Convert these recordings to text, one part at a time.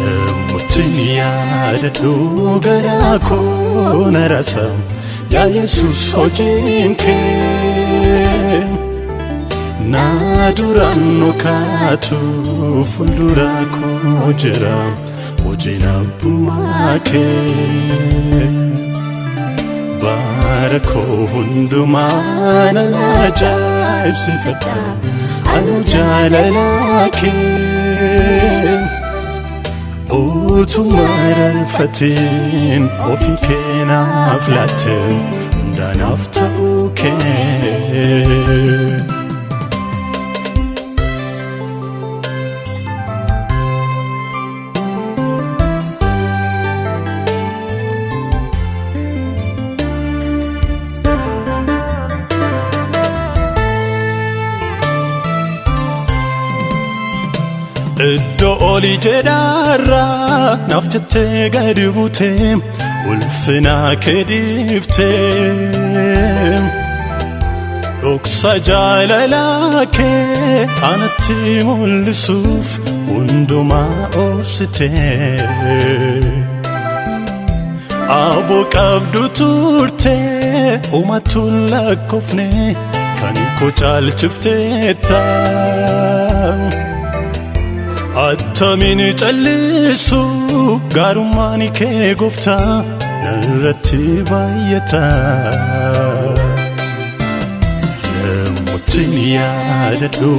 Yommuutti yaadadhu garaa koo na rasa, yaa Yesuus, hojiin kee. Na duraan kaatu fuuldura koo jira hojiin abbummaa kee. Bara koo hundumaa nan ajaa'ibsiifadha anu jaalala kee. Utuma rarfatiin ofii kee naaf laatte, hundaanaaf ta'uu kee. Iddoo olii jedhaarraa naaf jettee gadi buutee, ulfina kee dhiiftee, dhoksa jaalalaa kee anatti mul'isuuf hundumaa obsitee. Aboo qabdu turtee homatuun lakkoofne, kan koo caalchifteetta. Attamiin callisu, gaarummaan kee gooftaa narratti baay'ata. Yommuutti yaadadhu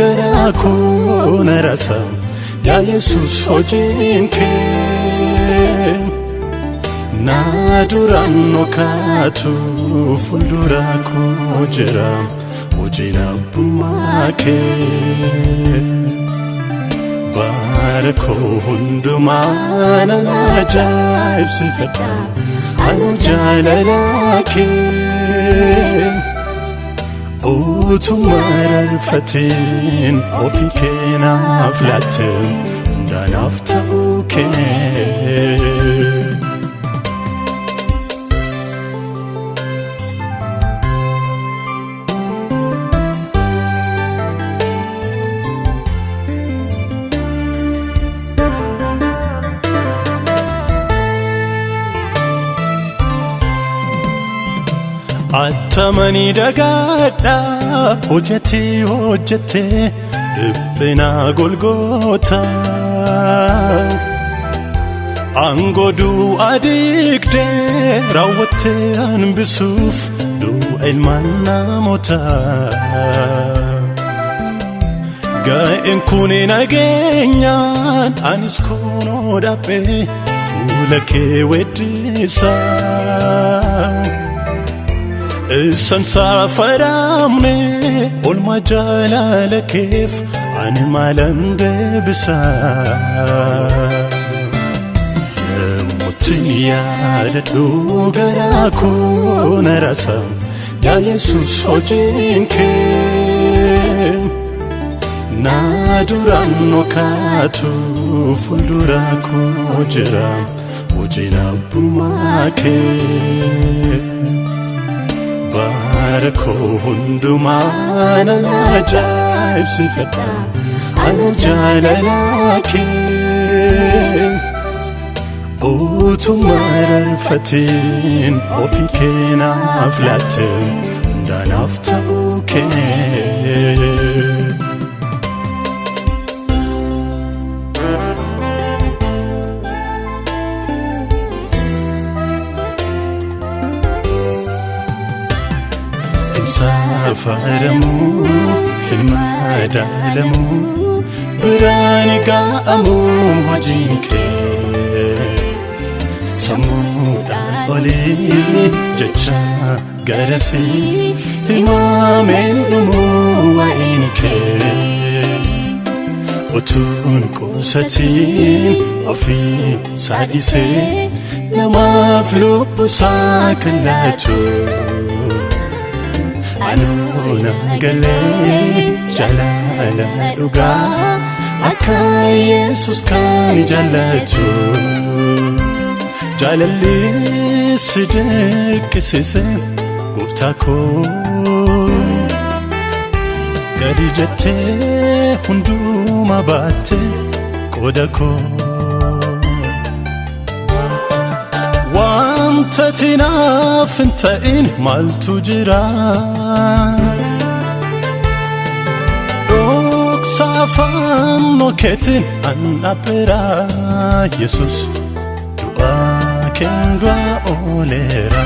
garaa koo na rasa, yaa Yesuus, hojiin kee. Na duraan kaatu fuuldura koo jira hojiin abbummaa kee. Bara koo hundumaa nan ajaa'ibsiifadha anu jaalala kee. Utuma rarfatiin ofii kee naaf laatte, hundaanaaf ta'uu kee. Attamanii dagaadha hojjetii hojjettee dhiphina Golgoota. Aangoo du'a diigdee raawwattee hambisuuf du'a ilmaan namootaa. Ga'een kun nageenyaan anis kunoo dhaabbee fuula kee weeddisa. Isan safaramne olma jaalala keef ani maalan deebisa? Yommuutti yaadadhu garaa koo na rasa, yaa Yesuus, hojiin kee. Na duraan kaatu fuuldura koo jira hojiin abbummaa kee. Bara koo hundumaa nan ajaa'ibsiifadha anu jaalala kee. Utuma rarfatiin ofii kee naaf laatte, hundaanaaf ta'uu kee. Hin safaramu, hin madaalamu, biraan ga'amu hojiin kee. Sammuudhaan olii Jecha garasii himameen dhumuu waa'een kee. Utuun qusatiin ofii isaa dhiisee namaaf lubbusaa kan laatu. Anuu na galee jaalala dhugaa akka Yesus kan jaallatu. Jaalalli si dirqisiise, gooftaa koo, gadi jettee hundumaa baatte qooda koo. Wanta tinaaf hin ta'in maaltu jira? Dhoksa afaan keetiin an dhaabbeera, Yesus, du'a keen du'a ooleera.